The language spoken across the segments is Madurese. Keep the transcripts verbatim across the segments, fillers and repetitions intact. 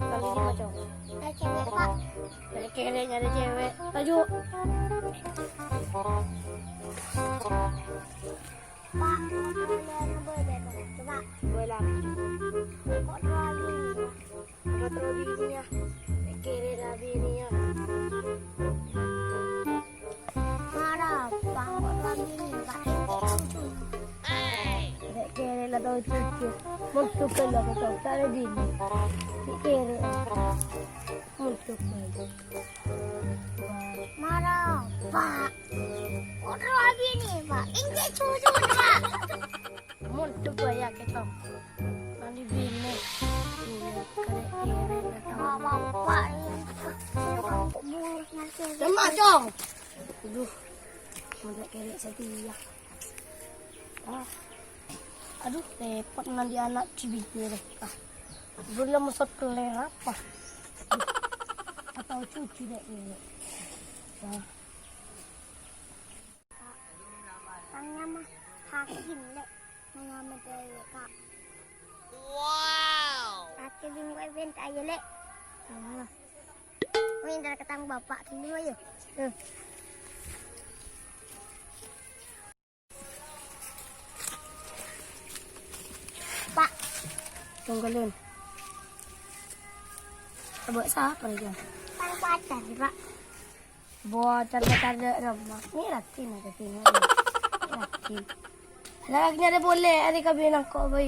Kali ini, Cong. Ada cewek, Pak. Dari kiri nyari cewek. Laju. Pak, boleh, boleh, Pak. Coba. Boleh. Kok dua ini, Pak? Ada terlalu ini ya. Kiri lagi ini ya. Mara, Pak, kok dua ini, Pak? Kiri lah tahu cucu. Masuk ke dalam kota ini. Kiri. Masuk lagi. Mara, Pak. Kok dua ini, Pak? Ini cucu, Pak. Mon, coba ya, kita. Nanti bini. Iya, kare-kare, nggak tahu. Nggak apa-apa, ya. Demak, Cong. Aduh, mau kere setia. Ah. Aduh, repot nanti anak cibitnya deh. Ah. Belum mesot keler apa? Atau cuci deh ini. Ah. Tang nyama Hakim, Lè'. Nang nyama dhewek, Kak. Wow. Ate bingko e benta aja, Lè'. Wih, ntar ketang bapak dulu ayo. Tuh. Pak. Tunggalin. Coba siapa ya? Tang pacar, Pak. Buat carga-carga ramah. Ini lagi nih, lagi nih. Lagi. Lagi nyari boleh, hari kabin aku, boy.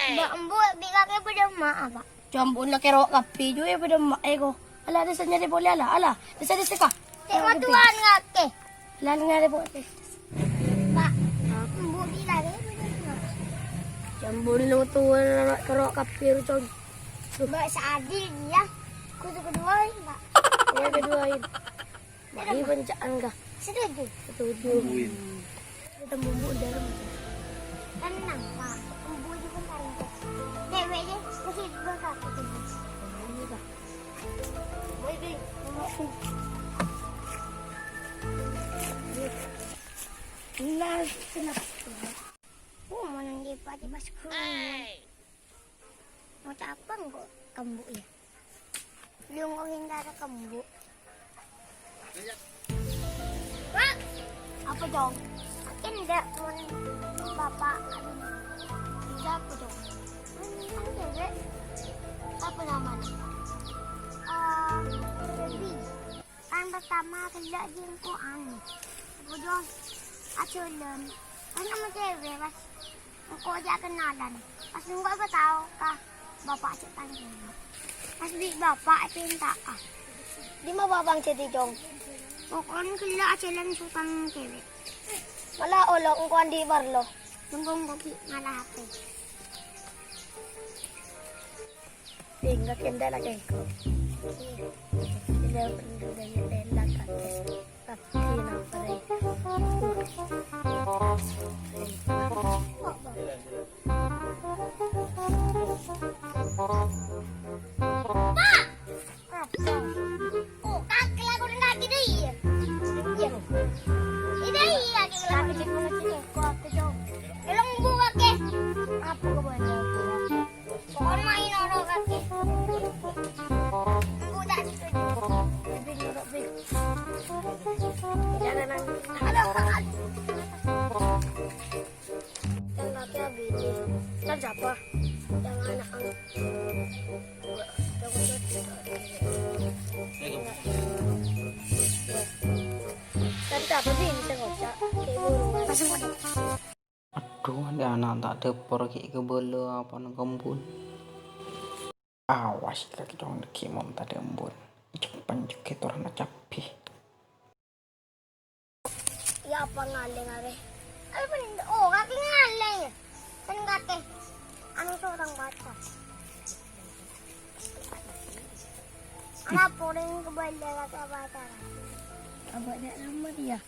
Mbak Embu, bi kakek pada emak apa? Campur lah kerok kapi juga ya pada emak, eh, kok. Alah, ada nyari boleh, alah, alah. Bisa, bisa, kah? Cek matuan kakek. Lalu nyari boleh. Pak, Embu bi kakek pada emak. Campur lu tuh kerok kapi, lu, Cong. Mbak Saadi, dia. Kudu keduain, Pak. Iya, keduain. Ini pencaan kah? Setuju. Setuju. Tembung bu dalam. Tenang, Pak. Tembung itu kan paling kecil. Cewek aja, masih berkah. Ini, Pak. Woi, Bing. Nah, kenapa? Oh, mana yang dipakai, Mas? Mau capang kok kembuk ya? Lu ngomongin cara kembuk. Pak! Apa, Cong? Makin ndak mon bapak, aduh. Siapa, Cong? Hmm, kan cewek. Apa namanya? Eh, Debbie. Kan pertama kerja di engko anu. Apa, Cong? Ajunan. Kan sama cewek, pas Engko' jhâ' kenalan. Pas engko' kataowa ka bapa' jhâ' tang kènè'. Pas bi' bapa' èpènta'a. Dimma bapa' jadi, Cong? Pokokna ghellâ' ajhâlân sotang cewek. Mala olo engko' andi' parlo. Engko' engko' bi' ngala' H P. Tinggal kendala kengko. Tidak perlu dari tenda kakek. Tapi nak pergi. Pak! Apa? Oh, kakek lagu lagi deh, iya. Iya. Ini iya, kakek lagu. Kakek cek mana sih? Kok aku, Cong? Tolong bu, kakek. Apa kebanyakan? Pokoknya main orang kakek. Bu, tak setuju. Lebih nyuruh, Bing. Jangan nangis. Aduh, aduh. Yang kaki habis. Kan siapa? Yang anak ang-, kan siapa sih bisa ngocak? Kayak burung. Pasang kode. Adhu, andi' ana' ta' dâpor ghi' kabâlâ apana kembun. Awas, kakè cong dâggi' mon tadâ' embun. Jhep-, panjhek torana cabbhi. Iyâ, apa ngalèng arè? Ayo, paling, oh, kakè ngalèng, yâ? Kan kakè anu sorang baca. Ana' poring kabâlâ kakè pacaran. Abâ' dâ' remma, yâ?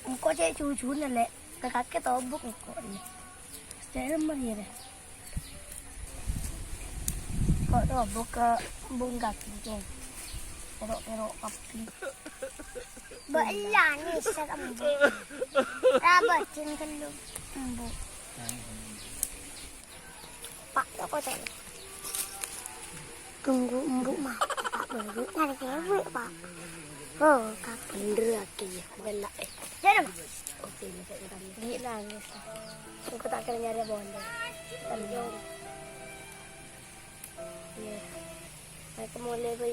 Engko' cè' jujuna, Lè'. Ka kakè tobuk engko', Lè'. Cè' remma, yâ, Lè'. Ko' tobuk ka bungkak, Cè'. Kero'-kero' kabbhi. Bâ' ella nèser embu'. Rabâjhing ghâllu. Embu'. Pak, toko toko. Tunggu embu' mati, Pak. Baru nyari cewek, Pak. Oh, kapan? Bener lagi ya, bukan lah, eh. Jadi, Pak. Oke, ini saya utang. Gila, guys. Engko' tak kira nyari bondo. Tenang. Iya. Aku mulai, boy.